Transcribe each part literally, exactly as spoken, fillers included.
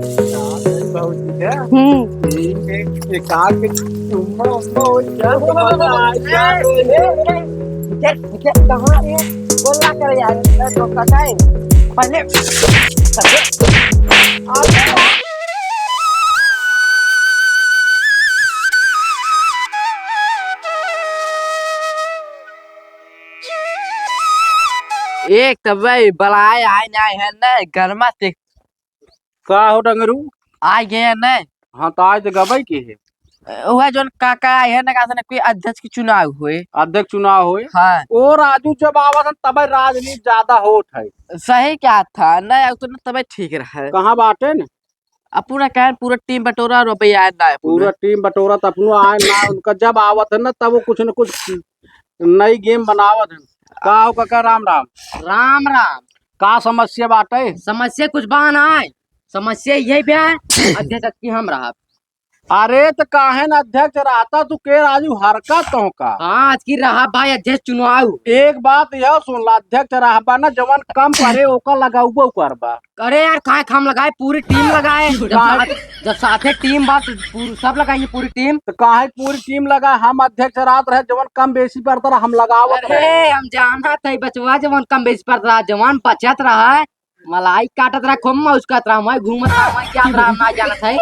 का है भौजी का? हम्म। ठीक है, एक आध के चुम्मा उम्मा हो जाए तो मजा आ जाए। ए, ए, ए, ए, कहाँ है? बोला कर यार, मैं तो पता है। पहले, पहले, एक तब भाई बलाए आए ना है ना, गरमा से। का हो डंगरू? आ गए ना। हाँ, तो आज तो गबई के है। वह जोन काका आए हैं ना, का से ना कोई अध्यक्ष के चुनाव होए। अध्यक्ष चुनाव होए? हाँ। ओ राजू, जब आवत है तबे राजनीति ज्यादा होत है। सही क्या था ना, तो ना तबे ठीक रहे। कहाँ बाटे न? अब पूरा कहन, पूरा टीम बटोरा और अबे आए ना है पूरा पूरा। टीम बटोरा तो अपनो आए ना, उनका जब आवत है ना, तब वो कुछ न कुछ नई गेम बनावत है। का हो काका, राम राम। राम राम। का समस्या बाटे? समस्या कुछ बा ना है, समस्या यही बे है, अध्यक्ष की हम रहा। अरे तो काहे ना अध्यक्ष रहता तू के राजू, हरकत तो का? हाँ, आज की रहा भाई अध्यक्ष चुनाव। एक बात यह सुन ला, अध्यक्ष रहबा ना, जवन कम परे ओका लगाउबो करबा। अरे यार, काहे खाम लगाए, पूरी टीम लगाए। जब काहे? साथ, जब साथे टीम बा, तो पूरी, सब लगाइए पूरी टीम। तो काहे पूरी टीम लगा? हम अध्यक्ष रात रहे, जवन कम बेसी पड़ता रहा, हम लगावत अरे, रहे। हम जानत है बचवा, जवन कम बेसी पड़ता रहा, जवन बचत रहा, मलाई काटत रहा, खूब मौज करत रहा, मैं घूमत रहा, मैं जात रहा, हम ना जानत है।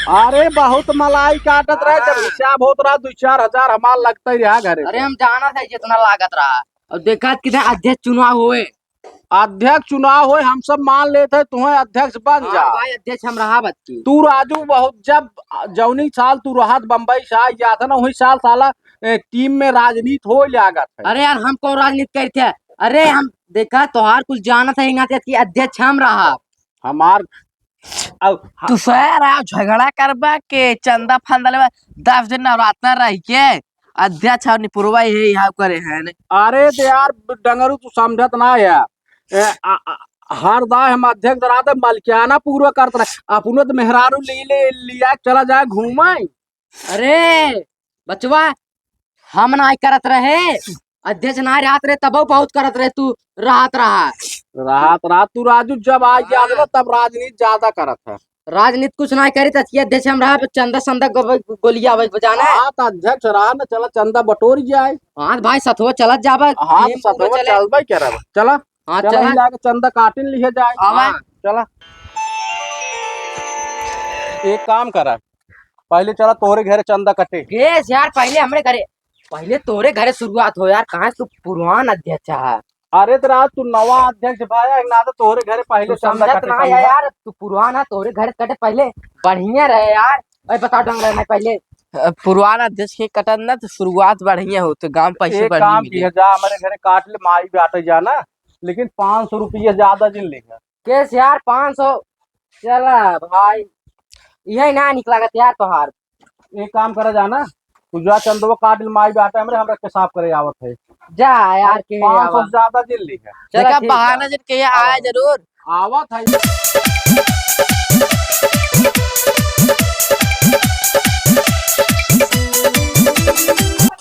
अरे, बहुत मलाई काटत रहे, जब हाँ। हिसाब होत रहा, दो चार हजार हमार लगता ही रहा घरे अरे, पे। हम जानत है जितना लागत रहा। और देखा किधर अध्यक्ष चुनाव होए। अध्यक्ष चुनाव होए, हम सब मान लेत है, तुम्हें अध्यक्ष बन हाँ जा। भाई, अध्यक्ष हम रहा बच्ची। तू राजू बहुत, जब जौनी साल तू रहत बम्बई से आ जात है ना, वही साल साला, ए, टीम में राजनीति हो लागत है। अरे यार, हम कौन राजनीति करते हैं? अरे हम देखा, तोहार कुछ जानत है, यहाँ के कि अध्यक्ष हम रहा। हमार, अब तू सर आ झगड़ा करबा के चंदा फंदा लेबा, दस दिन नवरात्र रह के अध्यक्ष और निपुरवा है, यहाँ करे हैं। अरे तो यार डंगरू, तू समझत ना है। ए, आ, आ, हर दाय हम अध्यक्ष रहते, मलकियाना पूरा करत रहे, अपनो तो मेहरारू ले, ले लिया, चला जाए घूमे। अरे बचवा, हम ना करत रहे, अध्यक्ष ना रहत रहे, तबो बहुत करत रहे, तू रहत रहा। रहत रहा तू राजू, जब आ गया हाँ। ना, तब राजनीति ज्यादा करत है। राजनीति कुछ ना करी, तकिया अध्यक्ष हम रहा, चंदा संदा गो-, गोलिया आवे बजाना है। हाँ, तो अध्यक्ष रहा ना, चला चंदा बटोर जाए। हाँ भाई, सथवा चलत जाबा, हाँ, टीम तो सथवा पूरा चले। चलबे करब। चला, हाँ, चला चला। ही लाके चंदा काटिन लिहे जाए। आवा। हाँ, चला। एक काम करा, पहले चला तोरे घरे चंदा कटे। केस यार, पहले हमरे घरे, पहले तोरे घरे शुरुआत हो यार, कहाँ से तू पुरान अध्यक्ष है? अरे तो राज, तू नवा अध्यक्ष भाया, एक ना तो तोरे घरे पहले तू चंदा समझत कटे ना है पहले। यार, तू पुरान है, तोरे घरे कटे पहले बढ़िया रहे यार। अरे बता डंग रहे मैं पहले। अ, पुरान अध्यक्ष के कटन ना तो शुरुआत बढ़िया हो, तो गांव पैसे एक बढ़िया काम मिले। किया जा, हमारे घरे काट ले, माई बाटे जाना, लेकिन पाँच सौ रुपया ज्यादा जिन लेगा। केस यार, पाँच सौ। चला भाई, यही ना निकला यार तोहार। एक काम करा जाना, तू जा चंदवा काट ले, माई बाटे हमरे, हमरा के साफ करे आवत है। जा यार, के पाँच सौ आवा। ज्यादा जिन ली है। चला, देखा, ठीक बा। बहाना जिन के यहाँ आवा। आया जरूर। आवत है।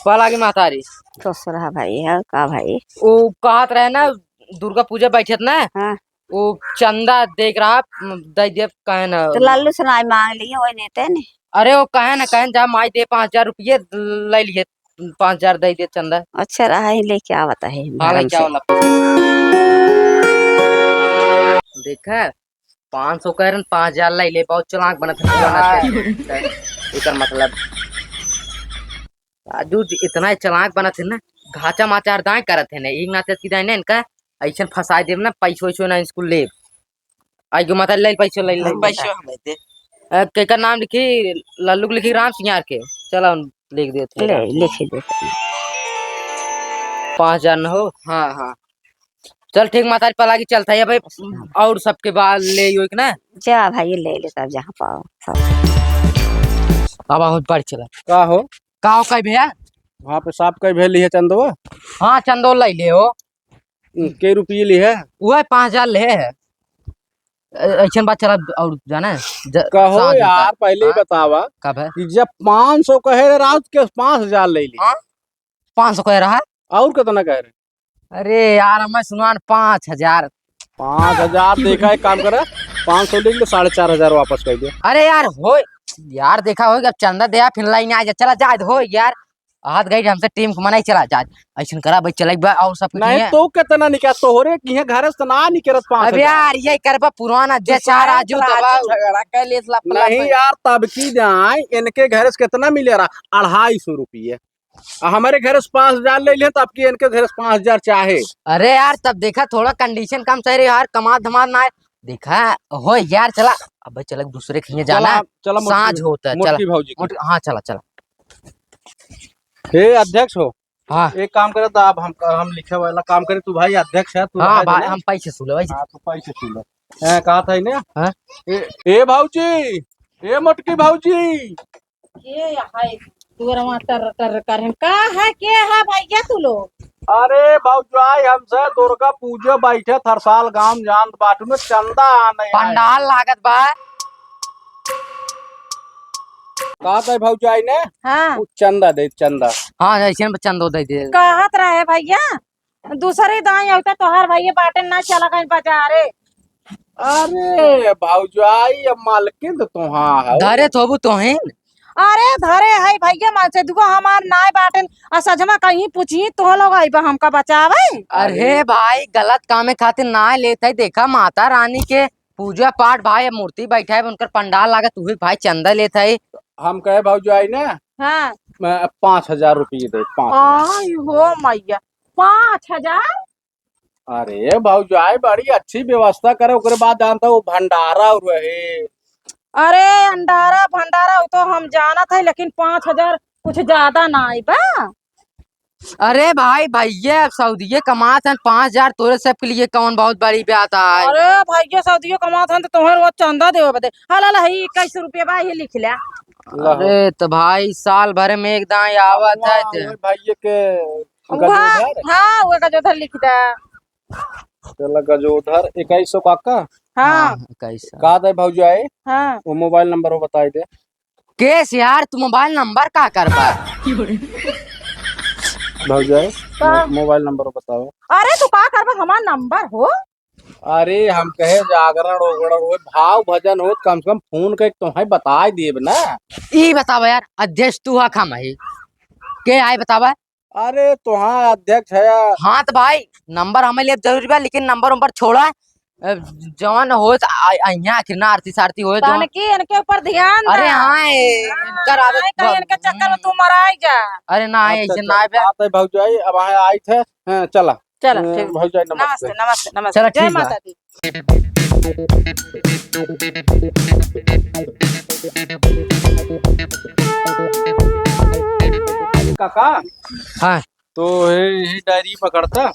पलागी महतारी। खुश रहा भाई, है का भाई? वो कहत रहे ना, दुर्गा पूजा बैठत ना, हाँ। वो चंदा देख रहा, दे दे कहे ना। तो लल्लू से नाई मांग ली, वही देते ने। अरे वो कहे ना, कहे जा माई दे पाँच हजार रुपये, ले लिए पाँच हजार दे दे चंदा। अच्छा रहा है, लेके आवत है हाँ, धर्म लेके से। आवला। देखा, पाँच सौ कह रहे, पाँच हजार ले ले, बहुत चालाक बनत है, पुराना हाँ। से। एकर मतलब राजू जी इतना ही चालाक बनत है ना, घाचा माचा हर दाएं करत है ना, एक नाते की दाएं ना इनका ऐसन फंसाए देब ना, पैसो वैसो ना स्कूल लेब। आई गो माता ले पैसो ले ले। पैसो हमें दे। अ, केकर नाम लिखी? लल्लू के लिखी राम सिंह यार के। चला उन लिख देते हैं। ले, लिख देते हैं। पाँच हजार न हो? हाँ, हाँ। चल ठीक, माता पलागी चलता है भाई, और सबके बाद ले यो एक ना। जा भाई, ले ले सब जहाँ पाओ, सब। बाबा हो, बढ़ चला। का हो? का हो कई भैया? वहाँ पे साफ कई भैया लिए चंदो? हाँ, चंदो ले ले हो। के रुपये लिए है? वह पाँच हजार ले है। अ-, ऐसन बात चला और जाना है? ज-, कहो सात यार, रुपया। पहले ही हाँ? बतावा कब है? कि जब पाँच सौ कहे रहे रात के पाँच हजार ले ली। हाँ? पाँच सौ कह रहा है? और कितना कह रहे? अरे यार, हमें सुनान पाँच हजार। पाँच हजार देखा, एक काम करा, पाँच सौ लिख ले, साढ़े चार हजार वापस कर दे। अरे यार, हो यार, देखा हो, अब चंदा दे, फिर लाइन आ जा, चला जा, हो यार, हाथ गई हमसे, टीम को मनाई, चला जा, ऐसन करा भाई, चला एक बार और सब कुछ नहीं नहीं है। तो कितना निकाल, तोहरे किहे घर से ना निकलत पाँच हजार। अब यार, ये करबा पुराना तो अध्यक्ष आ, साहब राजू राजू दबाओ। झगड़ा कर ले, लप, लप। नहीं यार, तब की जाए, इनके घर से कितना मिले रहा? अढ़ाई सौ रुपये। आ, हमारे घर से पाँच हजार ले लिहे, तो आपकी इनके घर से पाँच हजार चाहे। अरे यार, तब देखा, थोड़ा कंडीशन कम सही रही यार, कमात धमात ना है। देखा हो यार, चला, अब चला, दूसरे कहीं जाना चला, है। चला, मोटकी, साँझ होता है, चला। मोटकी भौजी की। मोट-, हाँ, चला, चला। हे अध्यक्ष हो, हाँ। एक काम करे तो, अब हम, हम लिखे वाला काम करे, तू भाई अध्यक्ष है, तू हाँ, रहे भाई, देना। हम पैसे सुले, भाई। हाँ, तू पैसे सुले। ए, कहा था इन्हें? हाँ? ए, ए भौजी, ए मोटकी भौजी। के है? दुअरवा टर टर करें। का है, के है भैया तू लोग? अरे भौजाई, हमसे दुर्गा पूजे बैठे थरसाल गांव जान बाटू में चंदा आने आए। पंडाल लागत बा। कहा था भौजाई ने? हाँ। उ चंदा दे, चंदा। हाँ, ऐसे में चंदो दे दे। कहत रहे भैया, दूसरे दाई अवता तोहार भैया बाटे ना चला गए बाजारे। अरे भौजाई, अब मालकिन तो तोहा है। धरे थोबू तोहिन। अरे धरे है भैया, मन से दुगो हमार नाय बाटेन, आ सजमा कहीं पूछी तो लोग आइबा हमका बचावे। अरे अरे। भाई, गलत कामे खातिर नाय लेत है। देखा, माता रानी के पूजा पाठ भाई, मूर्ति बैठा है, उनकर पंडाल लागत, उहे भाई चंदा लेत है। हम कहे भौजाई ने, हाँ। मैं पाँच हजार रुपये दे, पाँच हजार। आई हो मैया, पाँच हजार? अरे भौजाई, बड़ी अच्छी व्यवस्था करे, ओकरे बाद जानता वो भंडारा और रहे। अरे अंडारा भंडारा, वो तो हम जानत है, लेकिन पाँच हजार कुछ ज्यादा ना आई बा। अरे भाई, भैया सऊदिये कमात हन, पाँच हजार तोरे सब के लिए कौन बहुत बड़ी बात है? अरे भैया, सऊदिये कमात हन तो तुम्हारे वो चंदा देवे बदे। हाँ, ला, ला, है इक्कीस रुपया बा, ये लिख ले। ला हो। अरे तो भाई, साल भर में एक दाई आवत है वाह, तो। ओए भैया के वह, गजोधर? हाँ, वो गजोधर लिख दे। चला गजोधर, इक्कीस सौ काका? हाँ। हाँ, इक्कीस सौ। का दे भौजाई? हाँ। वो मोबाइल नंबर वो बताई दे। केस यार, तू मोबाइल नंबर का करबा? भौजाई, का? मो-, मोबाइल नंबर बताओ। अरे, तू का करबा हमार नंबर हो? अरे, हम कहे जागरण ओगरण होए, भाव भजन होत, कम से कम फोन करके तोहे बताई देब ना। ई बतावा यार, अध्यक्ष तू हा, हम ही। के आए बतावा? अरे, तोहार अध्यक्ष है। हाँ, तो भाई, नंबर हमें लिए जरूरी बा, लेकिन नंबर उम्बर छोड़ा। अ, जवन होत, आ, आ, यहाँ आखिर ना आरती सारती होए, जवन तनकी इनके ऊपर ध्यान अरे दा। हाँ, ए, हाँ, इनकर आदत नहीं कहीं ब-, इनके चक्कर में तू मराई जा। अरे ना, अच्छा, ऐसे अच्छा, ना बे। बात है भौजाई, अब आए, आई थे, हाँ, चला। चला, अ, ठीक। भौजाई, नमस्ते। नमस्ते, नमस्ते, नमस्ते। चला, जय ठीक बा। माता दी। काका, हाँ। तो हे, यही डायरी पकड़ता।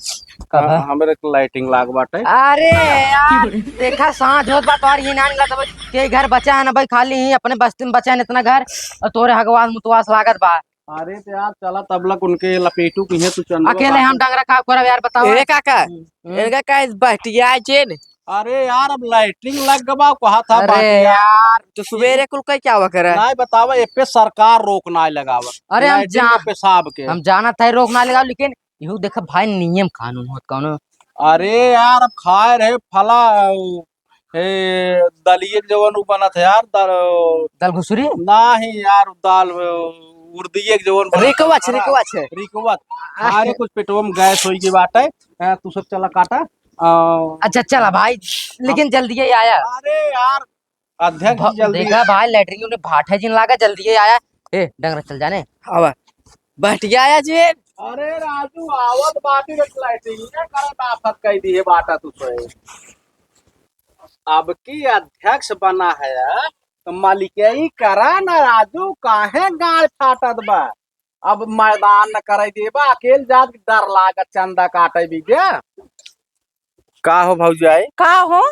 कहा? हाँ, हमरे के लाइटिंग लाग बाटे। अरे यार, देखा, साँझ होत बा, तोहर ये नानी लत के घर बचा है ना भाई, खाली ही अपने बस्ती में बचा है इतना घर, और तोरे हगवास मुतवास लागत बा। अरे तो यार, चला तब लक उनके लपेटू की है, तू चंदवा अकेले हम काटू। डंगरा का करब यार, बताओ। ए काका, हम्म। इनका का इस बहटिया है चेन? अरे यार, अब लैट्रिन लग गवा, कहा था अरे बाकी यार। यार। तो सुबेरे कुल का क्या हुआ करे? नाय बतावा, ए पे सरकार रोक नाय लगावा। अरे हम लैट्रिन जा-, और पेशाब के। हम जानत है रोक नाय लगावा, लेकिन इहू देखा भाई, नियम कानून होत कौनो। अरे यार, अब खाए रहे फला, हे दलिये के जवन उ बनत है यार, दल दल घुसरी? नाही यार, दाल, उर्दिये के जवन बनत है, रिकवच, फला। रिकवच है। रिकवच। अरे कुछ पेटवा में गैस होई गई बाटे। हैं, तू सब चला काटा। आ, अच्छा, चला भाई, लेकिन जल्दी ही आया। अरे यार, अध्यक्ष भ-, जी, जल्दी। देखा भाई, लैट्रिन में भाठे जिन लागा, जल्दी ही आया। ए, डंगरा चल जाने। आवा। बहटिया आया जी। अरे राजू, आवत बाटी रे, लैट्रिन में करत आफत कई दी है बाटा तू सोए। अब की अध्यक्ष बना है, तो मलिकई करा ना राजू, काहे गाड़ फाटत बा? अब मैदान न करे देबा, अकेल जात के डर लागत चंदा काटे भी के। का हो भौजाई? का हो?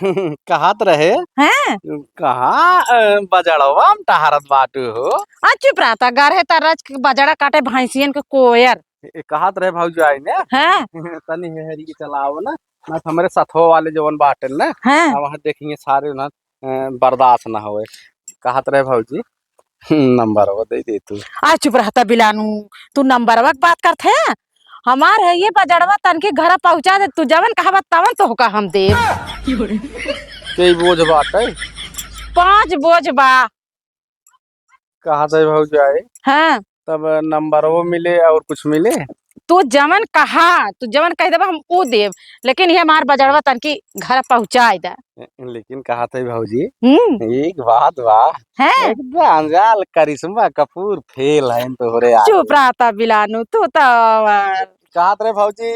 कहत रहे। हैं? कहाँ, अ, बजड़वा में टहरत बाटू हो? आ, चुप रहता, गरहे तरज के बजड़ा काटे भैंसियन के कोयर। ए, कहत रहे भौजाई ने। हैं? तनी हेहरी के चलाओ ना, ना तो हमरे सथवा वाले जवन बाटेन ना, हैं? आ वहाँ देखिए सारे ना, अ, बर्दाश्त ना होए। कहत रहे भौजी, नंबर वो दे दे तू। आ चुप रहता बिलानू, तू नंबरवा के बात करत है? हमार है ये बजड़वा तनके घर पहुँचा दे, तू जवन कहबा तवन तोहका हम देब। कई बोझ बाटे? पाँच बोझ बा। कहा थे भौजाई? हाँ। तब नंबरवो मिले और कुछ मिले? तू जवन कहा, तू जवन कह देबा हम ऊ देब, लेकिन ये हमार बजड़वा तनकी घर पहुँचाइ दे। लेकिन कहा थे भौजी, हम्म। एक बात बा। हैं? एकदम जान करिश्मा कपूर फेल है तोहरे आगे। चुप रहता बिलानू, तू तो कहा थे भौजी,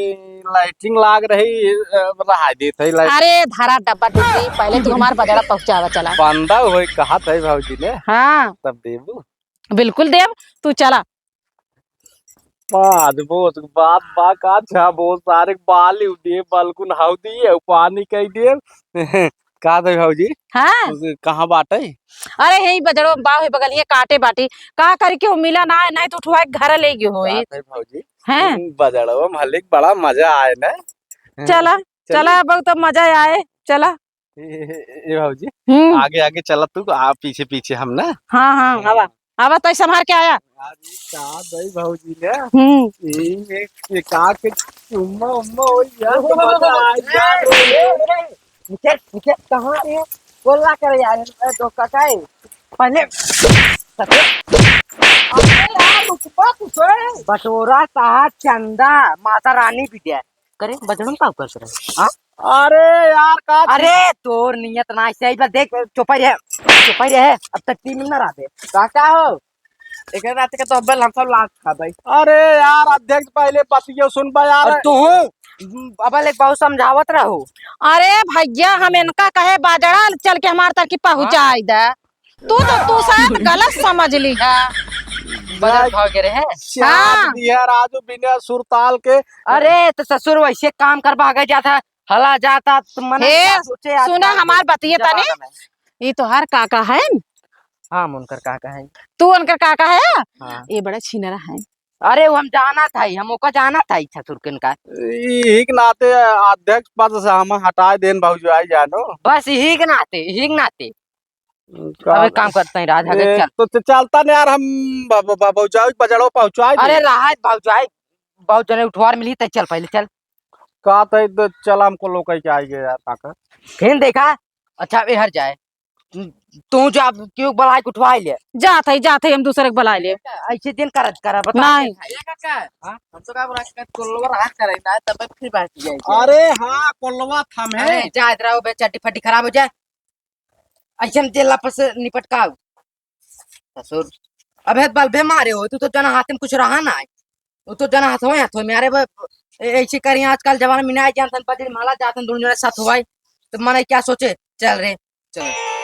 ई लाइटिंग लाग रही, अ, रहा देत है लाइट। अरे धरा डब्बा डुब्बी, पहले तू हमार बजड़ा पहुँचावा चला। बंदा होई कहा थे भौजी ने। हाँ। तब देबू? बिल्कुल देब, तू चला। पाँच बोझ बात बा का, छह बोझ सारे बाली दे, बलकुन हाउ दिए, पानी कई दे। का दे भौजी? हाँ। कहाँ बाटे? अरे, यही बजड़ो में बाव है, बगलिए काटे बाटी। का करी के वो मिला ना, नहीं तो उठवा के घर ले गयो होई। का दे भौजी? हैं? हम्म, बजड़ो में हलिक बड़ा मजा आए ना। चला, चलिए। चला, बहुत मजा आए, चला। ए, ए, ए, ए भौजी, हम्म। आगे आगे चला तू, आ पीछे पीछे हम ना। हाँ, हाँ, हाँ। आवा, आवा तो संभार के आया। आज ये का दई भौजी ने? हम्म। ये, ये, ये का के चुम्मा उम्मा हो यार, तो मजा आ गया। ए, ए, ए, निकल, निकल, कहाँ रे? बोला कर यार, ए, तो ककाई, पहले, अरे यार, रुकबा कुछ। बटोरा साहब चंदा, माता रानी भी दे। करे, बजरंग का ऊपर करे? हाँ? अरे यार, का अरे, तोर नियत ना सही बा, देख, चुपाई रहे, चुपाई रहे, अब तक टीम में ना रह दे। काका हो, एक रात के तो अब्बल हम सब लात खा भाई। अरे यार, अध्यक्ष पहले बतियो सुन बा यार। और तू हूँ, अब्बल एक बहुत समझावत रहो। अरे भैया, हम इनका कहे बाजड़ा चल के हमार तक की पहुँचाई दे। तू तो, तू शायद गलत समझ ली है। बदल भाव के रहे। चाप हाँ। दिया राजू बिना सुरताल के। अरे, तो ससुर वैसे काम कर भागे जाता, हला जाता, तो मन हे, क्या सोचे आज सुना काल हमार के बतिया तनी। जमाना में। ये तोहार काका है? हाँ, हम उनकर काका है। तू उनकर काका है? हाँ। ये बड़ा छीनरा है। अरे, वो हम जाना था ही, हम ओका जाना था ही ससुर के इनका। यही के नाते अध्यक्ष पद से हम हटाए देन भौजी आई जानो। बस यही के नाते, यही के नाते। का अब एक काम करते हैं, राज, आगे ए, चल। तो, तो चलता नहीं यार, हम ब-, ब-, ब-, भौजाई बजड़ो पहुँचाए अरे दे। राहत भौजाई, बहुत जने उठवार मिली, तै चल पहले चल। का तै तो चला, हमको लोग कह के आएंगे यार, काका। फिर देखा, अच्छा, ए हर जाए। तू जा, क्यों बुलाए के उठवाए ले। जात है, जात है, हम दूसरे के बुलाए ले। ऐसे दिन करत करा, बता नहीं। दे। ए काका, हाँ? हम तो का बुलाए के कोल्लवा रहा करे ना, तब फिर बात जाए। अरे हाँ, कोल्लवा थम है। अरे, जा इधर आओ बे, चड्डी फड्डी खराब हो जाए। ऐसे हम जेल वापस निपट का आऊ। ससुर, अबे बल्बे मारे हो, तू तो जना हाथ में कुछ रहा ना है। वो तो जना हाथ हो, हाथ हो में, अरे बे, ए-, ऐसे करी आजकल जमाना में नहीं जानतन, बजरी माला जातन, दोनों जने साथ हुआ है। तो मने क्या सोचे, चल रे, चल।